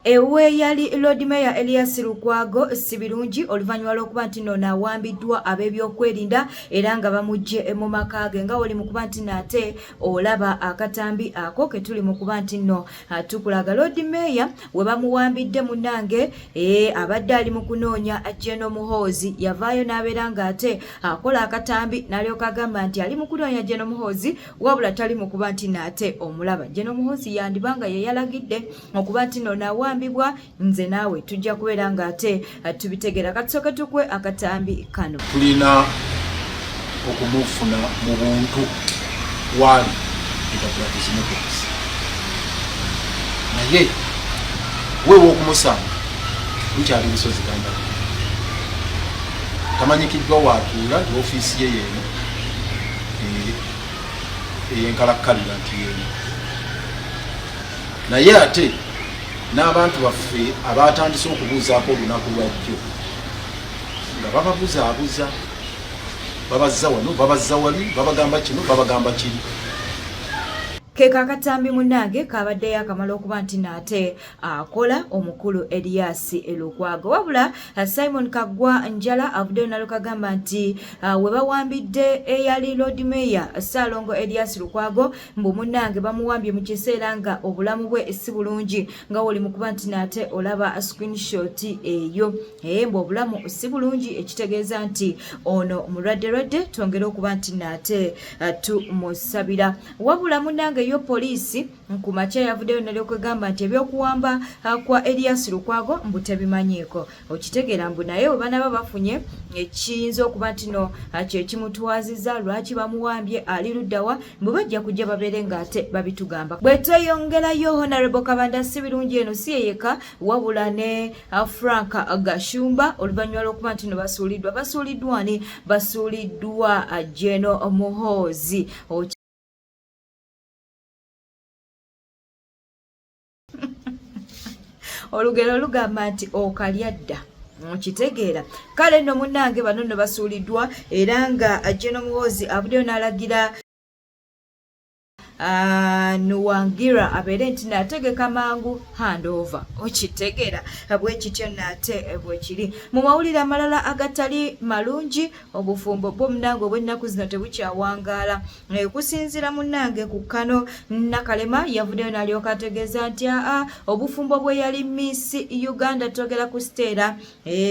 Ewe yali Lord Mayor Elias Lukwago si birungi oluvannyuma lw'okuba nti nno naawambiddwa ab'ebyokwerinda era nga bamuggye mu maka ge nga oli mu kuba nti naate olaba akatambi ako ke tuli mu kuba nti nno tukulaga Lord Mayor we bamuwambidde munnange ee abadde ali mu kunoonya General Muhoozi yavaayo n'abeera ng'ate akola akatambi n'alyoka agamba nti ali mu kunoonya General Muhoozi wabula tali mu kuba nti naate omulaba General Muhoozi yandiba nga ye yalagidde okuba nti no nawambibwa nze naawe tujja kubeera nga ate tubitegeera katusooke tukwe akatambi kano. Tulina okumufuna mu buntu waali etakulatizimukwasi naye weewa okumusanga lukyali lusozi gamba tamanyikiddwa waatuula nti ofiisi ye yeeno eyenkalakkalira nti yeeno naye ate n'abantu baffe abatandise okubuuzaako olunaku lwajjo nga bababuzaabuza babazza wano babazza wali babagamba kino babagamba kiri. Keeko akatambi munnange kabaddeyo akamala okuba nti naate akola omukulu Elias Lukwago. Wabula Simon Kaggwa Njala avuddeyo nalukagamba nti we bawambidde eyali Lord Mayor Ssaalongo Elias Lukwago mbu munnange bamuwambye mu kiseera nga obulamu bwe si bulungi nga woli mu kuba nti naate olaba screenshot eyo mbu obulamu si bulungi ekitegeeza nti ono mulwadde lwadde twongere okuba nti naate tumusabira. Wabula munnange yo poliisi ku makya yavuddeyo nalyokwegamba nti ebyokuwamba kwa Elias Lukwago mbu tebimanyiiko okitegeera mbu naye bwe banaba bafunye ekiyinza okuba nti no kyekimutwaziza lwaki bamuwambye ali luddawa mbu bajja kujja babeere ng'ate babitugamba. Bwe tweyongerayo Honorable Kabanda si birungi eno si yeyeka wabula ne Frank Gashumba oluvannyuma lw'okuba nti no basuuliddwa basuuliddwa ani basuuliddwa General Muhoozi. Olugero lugamba nti okalya dda okitegeera. Kale nno munnange bano nno basuuliddwa era nga General Muhoozi avuddeyo n'alagira Nuwangira abeere nti naategeka mangu handover okitegeera bwe kityo naate bwe kiri. Mu mawulire amalala agatali malungi obufumbo bwo munnange obw'ennaku zino tebukyawangaala. Kusinziira munnange ku kano Nakalema yavuddeyo n'alyoka ategeeza nti aa obufumbo bwe yali Miss Uganda twogera ku Stella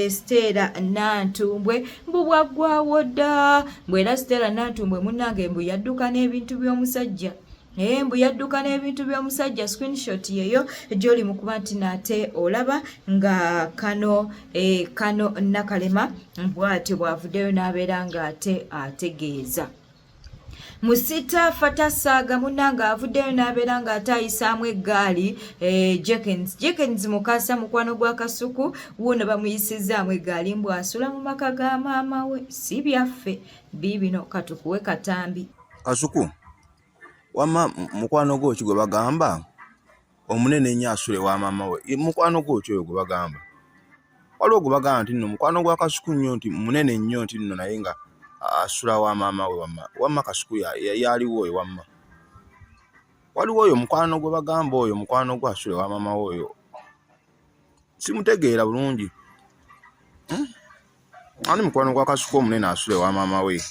Stella Nantumbwe mbu bwaggwawo dda mbu era Stella Nantumbwe munnange mbu yadduka n'ebintu by'omusajja. Mbu yadduka n'ebintu by'omusajja. Screenshot yeyo gy'oli mu kuba nti naate olaba nga kano kano Nakalema bw'atyo bw'avuddeyo n'abeera ng'ate ategeeza. Musita Fatasaaga munnange avuddeyo n'abeera ng'ate ayisaamu eggaali Jenkins Mukasa mukwano gwa Kasuku wuuno bamuyisizzaamu eggaali mbu asula mu maka ga maama we si byaffe biibino katukuwe katambi. Kasuku wamma mukwano gwo ki gwe bagamba omunene ennyo asula ewa maama we mukwano gwo ki oyo gwe bagamba waliwo gwe bagamba nti nno mukwano gwa Kasuku nnyo nti munene nnyo nti nno naye nga asula wa maama we wamma wamma Kasuku yaliwo oyo wamma waliwo oyo mukwano gwe bagamba oyo mukwano gwe asula ewa maama we oyo simutegeera bulungi ani mukwano gwa Kasuku omunene asula ewa maama we.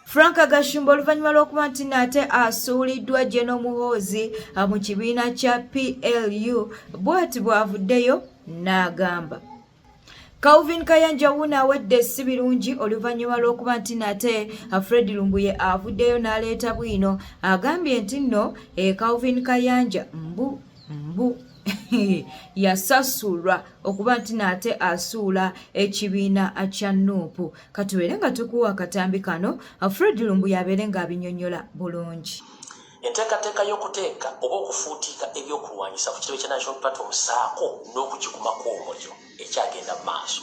Frank Gashumba oluvannyuma lw'okuba nti nate asuuliddwa General Muhoozi mu kibiina kya PLU bw'ati bw'avuddeyo n'agamba. Calvin Kayanja wuuno awedde si birungi oluvannyuma lw'okuba nti nate Fred Lumbuye avuddeyo n'aleeta bwino agambye nti nno Calvin Kayanja mbu mbu yasasulwa okuba nti nate asuula ekibiina kya Nuupu. Katubeere nga tukuwa akatambi kano Fred Lumbuye abeere ng'abinyonnyola bulungi. Enteekateeka y'okuteeka oba okufuutiika ebyokulwanyisa ku kitebe kya National Platform ssaako n'okugikumako omuliro ekyagenda mu maaso.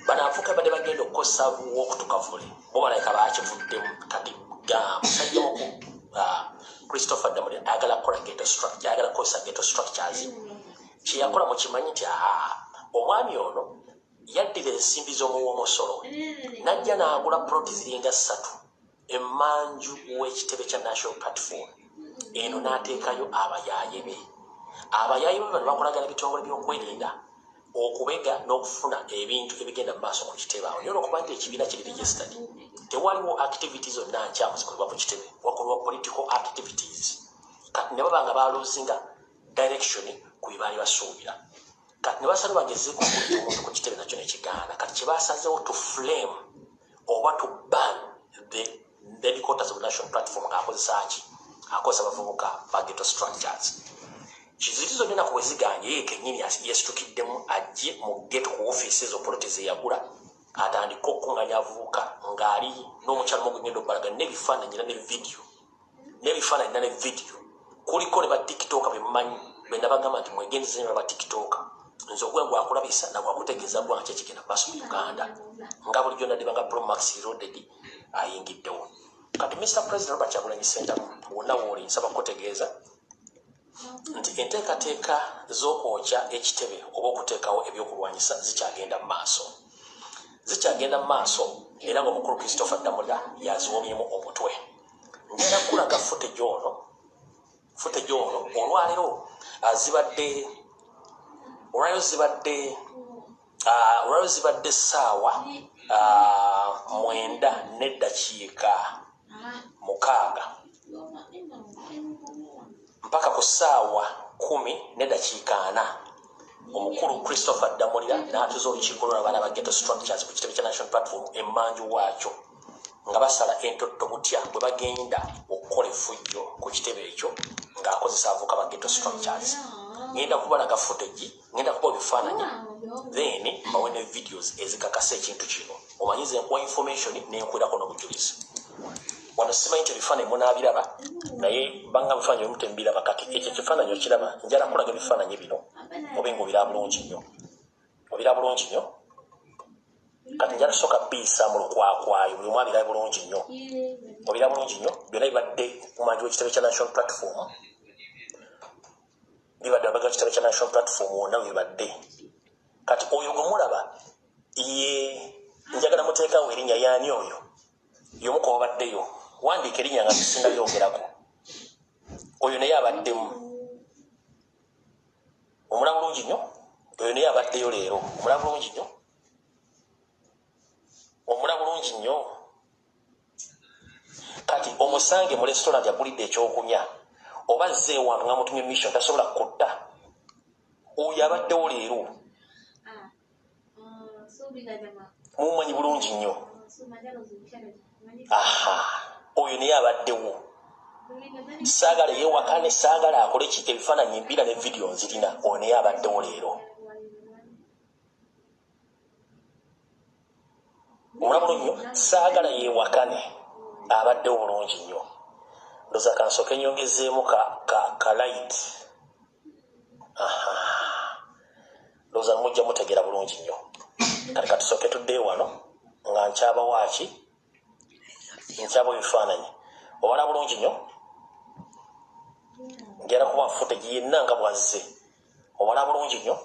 Bano abavubuka badde bagenda okukozesa w'okutukavule bo balabika baakivuddemu kati ga musajja mukulu Christopher Damuli ayagala kukola ghetto structure, ayagala kukozesa ghetto structures. Kye yakola mukimanyi nti omwami ono yaddira ensimbi z'omuwomusolo n'ajja n'agula ploti ziringa ssatu emmanju w'ekitebe kya National Platform eno n'ateekayo abayaaye be. Abayaayi bano bakolagana ebitongole by'okwerinda okubega n'okufuna ebintu ebigenda mu maaso ku kitebe awo. Naye olwokuba nti ekibiina kiri registered, tewaliwo activity zonna nkyamu zikolebwa ku kitebe, wakolebwa political activities. Kati ne baba nga balosinga direction ku bye baali basuubira, kati ne basala bagezeeko okutta omuntu ku kitebe, nakyo nekigaana. Kati kye basazeewo to flame oba to ban the headquarters of National Platform, ng'akozesa ki? Akozesa abavubuka ba ghetto structures. Kiziti zonna enaku bwe ziganye, ye kennyini yesitukiddemu ajje mu ghetto ku ofiisi ezo poloti zeyagula, atandike okukunganya abavubuka ng'ali n'omukyalo mugenda okubalaga n'ebifaananyi era ne vidiyo, n'ebifaananyi era ne vidiyo. Kuliko ne ba TikToker bemumanyi benabagamba nti mwegendeze nyo ba TikToker. Nze ogwe gwakulabisa nagwakutegeeza gwanga kyekigenda maaso mu Uganda nga bulijjo naddibanga Promax Loaded ayingiddewo. Kati Mr President Robert Kyagulanyi Ssentamu, wonna wooli, nsaba kukutegeeza nti enteekateeka z'okwokya ekitebe oba okuteekawo ebyokulwanyisa zikyagenda mu maaso, zikyagenda mu maaso, era ng'omukulu Christopher Damulira yaziwomyemu omutwe. Njagala kukulaga footage ono, footage ono olwaleero zibadde, olwaleero zibadde, olwaleero zibadde ssaawa 9:06 mpaka ku ssaawa 10:40, omukulu Christopher Damulira n'atuza olukiiko lw'abaana ba ghetto structures ku kitebe kya National Platform emmanju waakyo, nga basala entotto butya bwe bagenda okukola effujjo ku kitebe ekyo ng'akozesa abavubuka ba ghetto structures. Ngenda kubalaga footage, ngenda kuba ebifaananyi, then mbawe ne videos ezikakasa ekintu kino. Omanyize nkuwa information nenkwirako n'obujulizi. Wano simanyi nti ebifaananyi munaabiraba, naye banga bifaananyi ebimu tembiraba. Kati ekyo ekifaananyi okiraba? Njala kulaga ebifaananyi bino obe nga obiraba bulungi nnyo, obiraba bulungi nnyo. Kati njala tusooka biyisa mu lukwakwayo, buli omu abirabe bulungi nnyo. Obiraba bulungi nnyo, byonna bibadde ku manju w'ekitebe kya National Platform, bibadde mabega w'ekitebe kya National Platform wonna bibadde. Kati oyo gwe mulaba ye, njagala muteekawo erinnya, yaani oyo y'omu ku babaddeyo. Wandiika erinnya nga tusinabyogerako. Oyo naye abaddemu, omulaba bulungi nnyo. Oyo naye abaddeyo leero, omulaba bulungi nnyo, omulaba bulungi nnyo. Kati omusange mu restaurant agulidde ekyokunywa oba azze ewantu nga mutumye mission, tasobola kutta. Oyo abaddewo leero mumumanyi bulungi nnyo. Aha, oyo naye abaddewo. Saagala yewakane, saagala akole ki, ebifaananyi mbira ne vidiyo nzirina. Oyo naye abaddewo leero, omulaba bulungi nnyo. Saagala yewakane, abaddewo bulungi nnyo. Ndoza kansooke nyongezeemu ka light. Aha, ndowooza mujja mutegeera bulungi nnyo. Kati katusooke tuddeyo wano nga nkyabawaaki, nkyaba ebifaananyi. Obala bulungi nnyo, njala kuba footage yenna nga bwazze. Obala bulungi nnyo,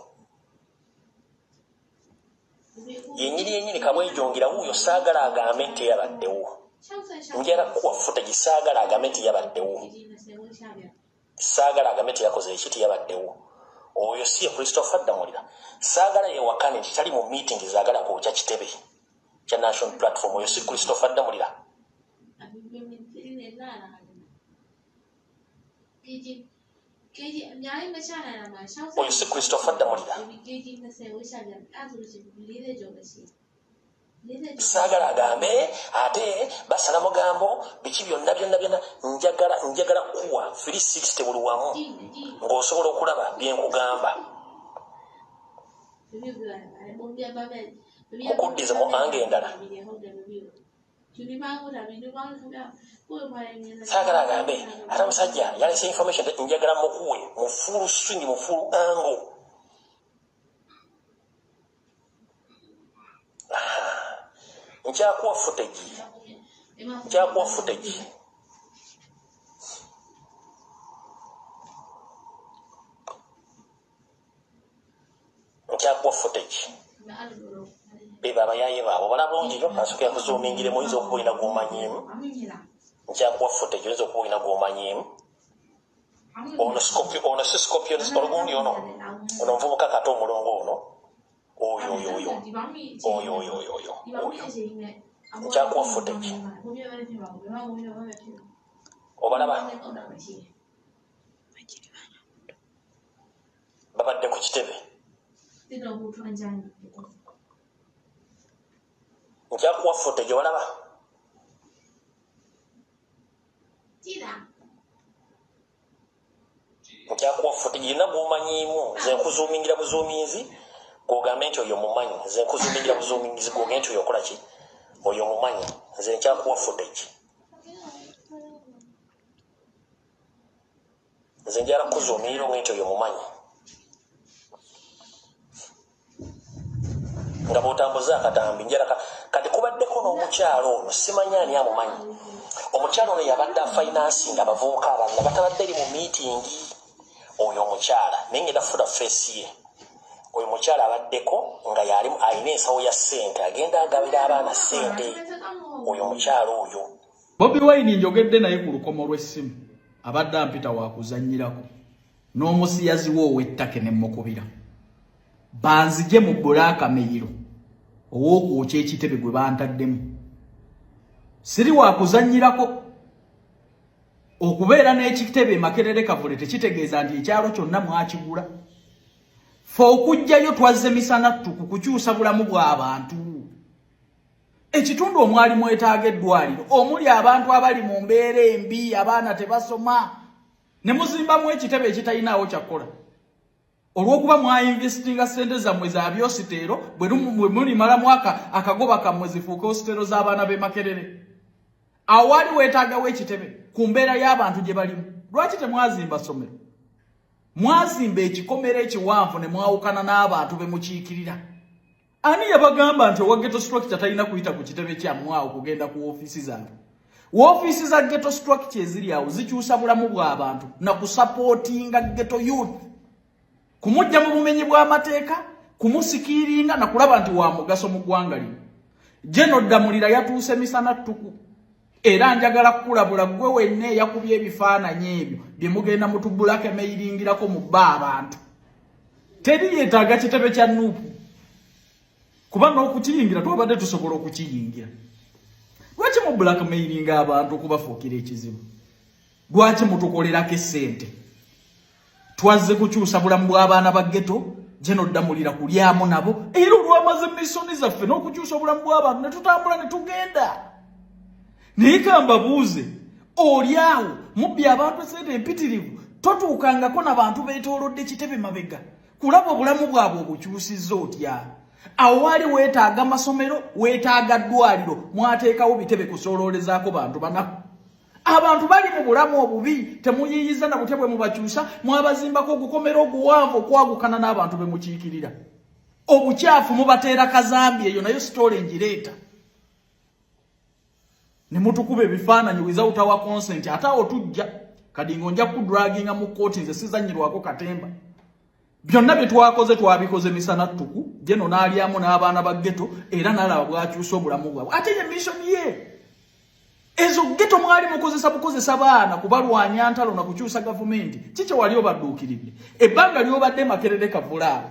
yenyini yenyini kabwejongera wuuyo. Saagala agambe nti yabaddewo, njala kuwa footage. Saagala agambe nti yabaddewo, saagala agambe nti yakoze eki, tiyabaddewo. Oyo si ye Christopher Damulira? Saagala yewakane nti tali mu meeting zaagala kwokya kitebe kya National Platform. Oyo si Christopher Damulira? Oyo si Christopher Damulira? Saagala agambe ate basala mugambo biki byonna byonna byonna. Njagala kuwa 360 buli wamu ng'osobola okulaba byenkugamba. Mukuddiza mu ange endala, saagala agambe ate omusajja yalese information. Njagala mukuwe mu full swing, mu full angle. Nkyakuwa footage, nkyakuwa footage. Nkyakuwa footage. Beba abayaye baabwe, obala bulungi nnyo. Kansooke kuzoomingiremu, oyinza okuba olina gw'omanyiimu. Nkyakuwa footage, oyinza okuba olina gw'omanyiimu. Ono Scorpio, ono si Scorpion, olugundi ono ono omuvubuka kato omulongo ono oyo oyo oyo oyo oyo oyo oyo oyo nkyakuwa footage obalaba babadde ku kitebe nkyakuwa footage obalaba Nkyakuwa footage yenna gw'omanyiimu, nze nkuzuumingira buzuuminzi gw'ogambe nti oyo mumanyi, nze nkuzuumingira buzuumingizi gw'ogambe nti oyo okola ki, oyo mumanyi, nze nkyakuwa footage. Nze njala kukuzuumirira omwe nti oyo mumanyi. Nga bw'otambuza akatambi njala kati kubaddeko n'omukyalo ono simanyi ani amumanyi. Omukyalo ono yabadde afinansinga abavubuka abalala batabadde eri mu miitingi. Oyo omukyala naye ngenda kufuna feesi ye. Oyo omukyala abaddeko nga yali alina ensawo ya ssente agenda agabira abaana ssente. Oyo omukyala oyo. Bobi Wine njogedde naye ku lukomo lw'essimu abadde ampita wa kuzannyirako n'omusiyazi we ow'ettake ne mmukubira banzigye mu bbulaaka meyiro ow'okwokya ekitebe gwe bantaddemu. Siri wa kuzannyirako. Okubeera n'ekitebe e Makerere Kavule tekitegeeza nti ekyalo kyonna mwakigula. Ffe okujjayo twazze misana ttuku kukyusa bulamu bw'abantu. Ekitundu omwali mwetaaga eddwaliro omuli abantu abali mu mbeera embi, abaana tebasoma, ne muzimbamu ekitebe ekitalinaawo kyakukola. Olw'okuba mwainvestinga ssente zammwe za byositeero, bwe mulimalamu akagoba kammwe zifuuke ositeero z'abaana b'e Makerere. Awo waali weetaagawo ekitebe ku mbeera y'abantu gye balimu. Lwaki temwazimba ssomero? Mwazimba ekikomera ekiwanvu ne mwawukana n'abantu be mukiikirira. Ani yabagamba nti owa ghetto structure talina kuyita ku kitebe kyammwe awo kugenda ku woofiisi zaabwe? Woofiisi za ghetto structure eziri awo zikyusa bulamu bw'abantu na kusapootinga ghetto youth, kumujja mu bumenyi bw'amateeka, kumusikiiringa na kulaba nti wa mugaso mu ggwanga lino. General Ddamulira yatuuse misana ttuku. Era njagala kukulabula ggwe wenna eyakubye ebifaananyi ebyo bye mugenda mutubulako emeiringirako mu bba abantu. Teri yeetaaga kitebe kya Nuupu kuba n'okukiyingira twabadde tusobola okukiyingira. Lwaki mu blackmailinga abantu okubafuukira ekizibu? Lwaki mutukolerako essente? Twazze kukyusa bulamu bw'abaana ba ghetto, General Ddamulira kulyamu nabo, era olwamaze misoni zaffe n'okukyusa obulamu bw'abantu ne tutambula ne tugenda. Naye ka mbabuuze, oli awo mubbi abantu essente empitirivu, totuukangako na bantu beetoolodde kitebe mabega kulaba obulamu bwabwe obukyusizza otya? Awo waali weetaaga masomero, weetaaga ddwaliro, mwateekawo bitebe kusooloolezaako bantu banaku. Abantu bali mu bulamu obubi, temuyiiyiza na butya bwe mubakyusa, mwabazimbako ogukomera oguwanvu okwagukana n'abantu be mukiikirira. Obukyafu mubateera kazambi, eyo nayo sitole ngireeta. Ne mutukuba ebifaananyi without our consent, ate awo tujja kadingo nja kudraginga mu kkooti, nze sizannyirwako katemba. Byonna bye twakoze twabikoze misana ttuku, General n'alyamu n'abaana ba ghetto era n'alaba bw'akyusa obulamu bwabwe. Ate ye mission ye. Ezo ghetto mwali mukozesa bukozesa baana kubalwanya ntalo na kukyusa gavumenti. Kiki wali obadduukiridde? Ebbanga ly'obadde Makerere Kavulaawo,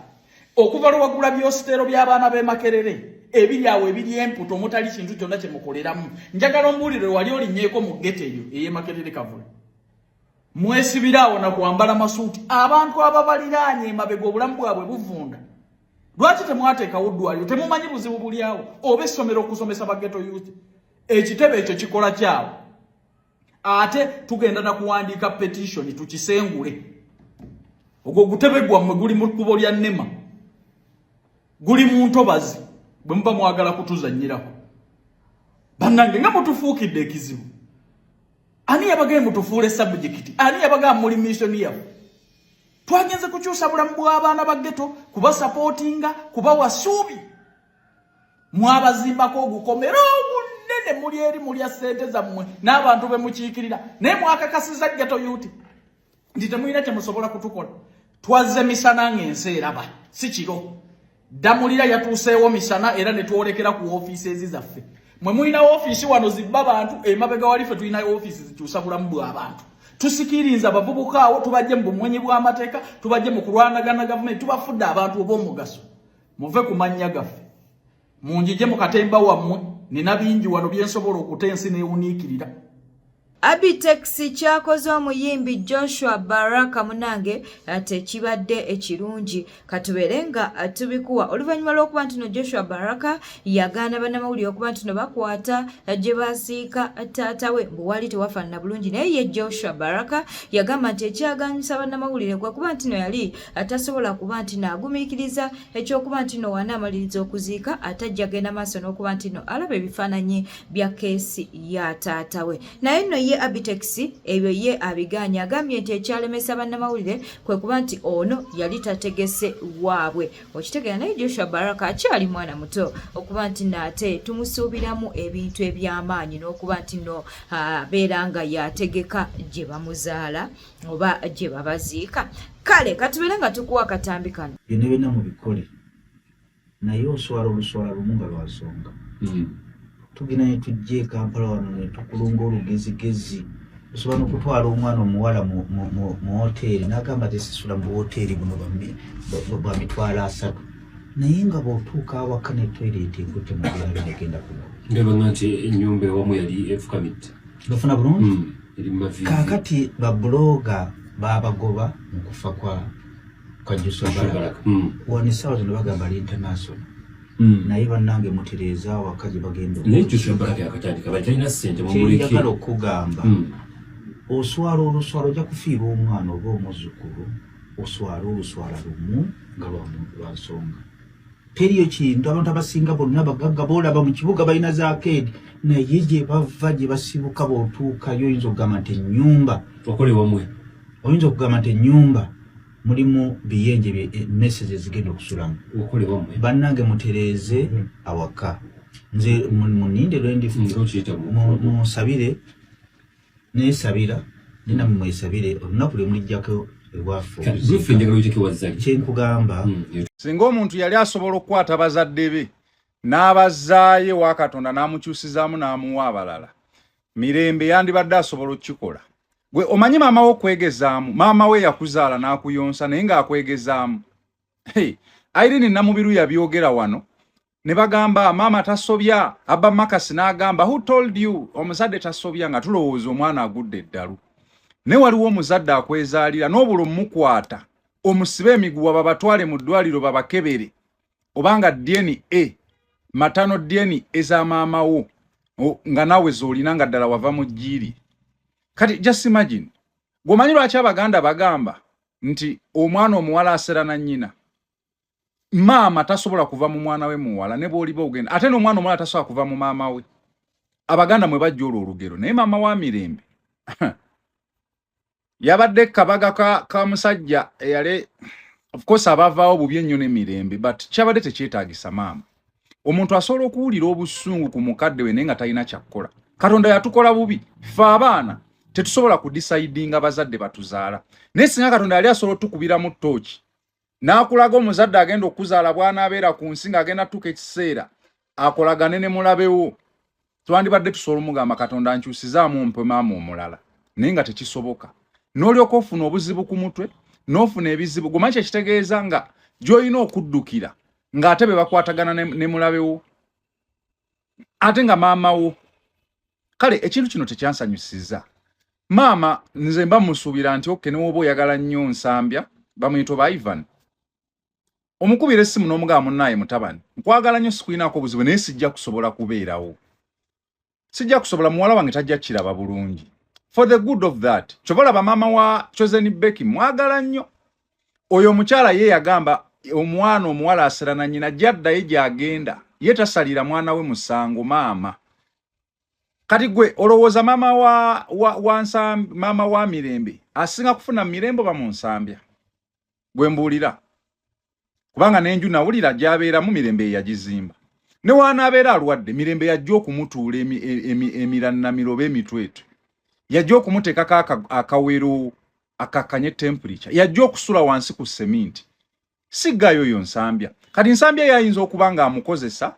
okuva lwe wagula byositeero by'abaana b'e Makerere ebiri awo ebiri emputo omutali kintu kyonna kye mukoleramu, njagala ombuulire wali olinnyeeko mu ghetto eyo ey'e Makerere Kavule. Mwesibira awo na kwambala masuuti, abantu ababaliraanye emabega obulamu bwabwe buvunda. Lwaki temwateekawo ddwaliro? Temumanyi buzibu buli awo, oba essomero okusomesa ba ghetto youth. Ekitebe ekyo kikola kyawo, ate tugenda na kuwandiika petition tukisengule. Ogwo gutebe gwammwe guli mu kkubo lya NEMA, guli mu ntobazi, bwe muba mwagala kutuzannyirako. Bannange nga mutufuukidde ekizibu. Ani yabagaye mutufuule subject? Ani yabagamba muli mission yaffe? Twagenze kukyusa bulamu bw'abaana ba ghetto, kubasapootinga, kubawa ssuubi. Mwabazimbako ogukomera ogunene, muli eri mulya ssente zammwe n'abantu be mukiikirira, naye mwakakasiza ghetto youth nti temulina kye musobola kutukola. Twazze misana ng'ensi eraba, si kiro. Ddamulira yatuuseewo misana era ne twolekera ku woofiisi ezi zaffe. Mwe mulina woofiisi wano zibba bantu, emabega wali ffe tulina woofiisi zikyusa bulamu bw'abantu. Tusikirinza abavubuka awo, tubajje mu bumenyi bw'amateeka, tubajje mu kulwanagana gavumenti, tubafudde abantu ob'omugaso. Muve ku mannya gaffe, munjije mu katemba wammwe. Nina bingi wano byensobola okuta ensi neewuniikirira. Abitex kyakoze omuyimbi Joshua Baraka munange tekibadde ekirungi. Katubeere nga tubikuwa oluvannyuma lw'okuba nti no Joshua Baraka yagaana bannamawulire okuba nti no bakwata gye basiika taata we, mbu wali tewafaanana bulungi. Naye ye Joshua Baraka yagamba nti ekyaganyisa bannamawulire kwe kuba nti no yali tasobola kuba nti naagumiikiriza ekyokuba nti no wanaamaliriza okuziika ate ajja genda maaso n'okuba nti no alaba ebifaananyi bya keesi ya taata we. Naye nno ye Abitex ebyo ye abigaanye, agambye nti ekyalemesa bannamawulire kwe kuba nti ono yali tategese waabwe. Okitegeera? Naye Joshua Baraka akyali mwana muto okuba nti naate tumusuubiramu ebintu eby'amaanyi n'okuba nti no abeera nga yategeka gye bamuzaala oba gye babaziika. Kale katubeere nga tukuwa akatambi kano. Byonna byonna mubikole, naye oswala oluswala lumu nga lwa nsonga. Tugenda ne tujja e Kampala wano ne tukulunga olugezigezi, osobola n'okutwala omwana omuwala mu woteeri n'agamba tesisula mu woteeri buno bwa 300,000, naye nga bw'otuuka awaka ne toilet ekutte mu byalo negenda kuno. Ndabanga nti ennyumba ewamu yali efukamidde. Bafuna bulungi. Eri mu maviivi. Kaakati babuloga babagoba mu kufa kwa Joshua Baraka. Wano essaawa zino bagamba ali international. Naye bannange, mutereeza awaka gye bagenda. Naye Joshua Baraka yakatandika, bali talina ssente, mumuleke. Kyenjagala okugamba, oswala oluswala, ojja kufiirwa omwana oba omuzzukulu, oswala oluswala lumu nga lwa nsonga. Teriyo kintu. Abantu abasinga bonna bagagga boolaba mu kibuga balina za keedi, naye gye bava, gye basibuka, bw'otuukayo oyinza okugamba nti ennyumba Okole wamwe. Oyinza okugamba nti ennyumba mulimu biyenje, message ezigenda okusulamu. Okole wamwe. Bannange, mutereeze awaka. Nze muninde lwendifu. Okiyita Munsabire, nesabira nina mwesabire olunaku lwe mulijjako ewaffe. Rufe, njagala oyiteko wazzali. Kyenkugamba, Singa omuntu yali asobola okukwata bazadde be n'abazzaayo ewa Katonda n'amukyusizaamu n'amuwa abalala mirembe, yandibadde asobola okukikola. Gwe omanyi maama we okwegezaamu, maama we yakuzaala n'akuyonsa naye ng'akwegezaamu. Hey, Irene Namubiru yabyogera wano ne bagamba maama tasobya. Abba Makasi n'agamba, "Who told you omuzadde tasobya?" Nga tulowooza omwana agudde eddalu, naye waliwo omuzadde akwezaalira n'obulo mukwata omusibe emiguwa, babatwale mu ddwaliro babakebere obanga DNA matano DNA eza maama wo nga naawe z'olina nga ddala wava mu jjiiri. Kati just imagine, gweomanyi lwaki Abaganda bagamba nti omwana omuwala asera na nnyina? Maama tasobola kuva mu mwana we muwala ne bw'oliba ogenda, ate n'omwana omuwala tasobola kuva mu maama we. Abaganda mwe bajja olwo olugero. Naye maama wa Mirembe yabadde kabaga ka musajja eyali, of course abavaawo bubi ennyo n'emirembe, but kyabadde tekyetaagisa. Maama, omuntu asobola okuwulira obusungu ku mukadde we naye nga talina kyakkola. Katonda yatukola bubi ffe abaana, tetusobola kudecidinga bazadde batuzaala. Naye singa Katonda yali asobola otukubiramu ttooki n'akulaga omuzadde agenda okuzaala bw'anaabeera ku nsi ng'agenda tuuka ekiseera akolagane ne mulabewo, twandibadde tusobola omugamba, "Katonda, nkyusizaamu mpe maama omulala." Naye nga tekisoboka, n'olyoka ofuna obuzibu ku mutwe, n'ofuna ebizibu. Gomanyi kyekitegeeza nga gy'olina okuddukira ng'ate be bakwatagana ne mulabewo, ate nga maama wo. Kale ekintu kino tekyansanyusiza. Maama nze mba musuubira nti okay, newoba oyagala nnyo Nsambya, bamuyita oba Ivan, omukubira essimu n'omugamba, "Munnaaye mutabani, nkwagala nnyo, sikulinaako obuzibu, naye sijja kusobola kubeerawo, sijja kusobola, muwala wange tajja kiraba bulungi," for the good of that. Kyova olaba maama wa Chosen Becky mwagala nnyo oyo omukyala. Ye yagamba omwana omuwala asera na nnyina, jaddaye gy'agenda, ye tasalira mwana we musango. Maama, kati gwe olowooza maama wa maama wa Mirembe asinga kufuna Mirembe oba mu Nsambya? Gwe mbuulira, kubanga n'enju nawulira gy'abeeramu Mirembe ye yagizimba. Ne waanaabeera alwadde, Mirembe yajja okumutuula emirannamiro oba emitwetwe, yajja okumuteekako akawero akakkanye temperature, yajja okusula wansi ku seminti. Siggayo oyo Nsambya. Kati Nsambya yayinza okuba ng'amukozesa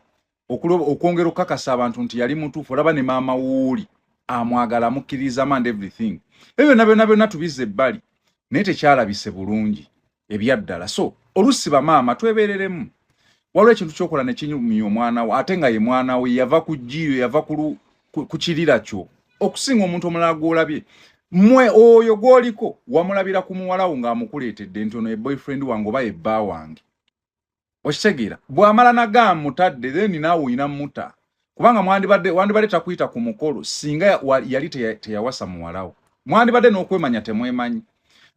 okwongera okukakasa abantu nti yali mutuufu. Olaba ne maama wooli Amwagala, amukkirizamu and everything. Ebyo byonna byonna byonna tubizza ebbali, naye tekyalabise bulungi ebyaddala. So oluusi bamaama twebereremu. Waliwo ekintu kyokola nekinyumya omwana wo, ate nga ye mwana we, yava ku jjiyo, yava ku kirira kyo okusinga omuntu omulala gw'olabye. Mmwe oyo gw'oliko wamulabira ku muwala wo ng'amukuleetedde nti ono ye boyfriend wange oba ye bba wange. Okitegeera? Bw'amala nagaa mutadde, then naawe olina muta, kubanga mwandibadde wandibadde takuyita ku mukolo singa yali teyawasa muwala wo. Mwandibadde n'okwemanya temwemanyi.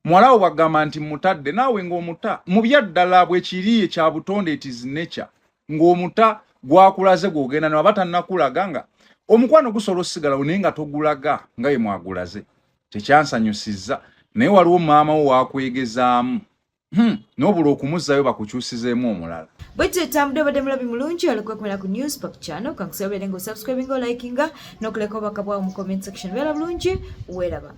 Muwala wo bwagamba nti mutadde, naawe ng'omuta. Mu byaddala bwe kiri ekya butonde, it is nature, ng'omuta gwakulaze gw'ogenda newaba tannakulaga, nga omukwano gusobola osigalawo naye nga togulaga nga ye mwagulaze. Tekyansanyusizza, naye waliwo maama wo wakwegezaamu, n'obula okumuzzayo bakukyusizeemu omulala. Bwetyo etambudde. Obadde mulabi mulungi olekwekumira ku News Pop Channel. Kankusaba obeere nga osubscribinga, olikinga n'okuleka obubaka bwawo mu comment section. Beera bulungi, weeraba.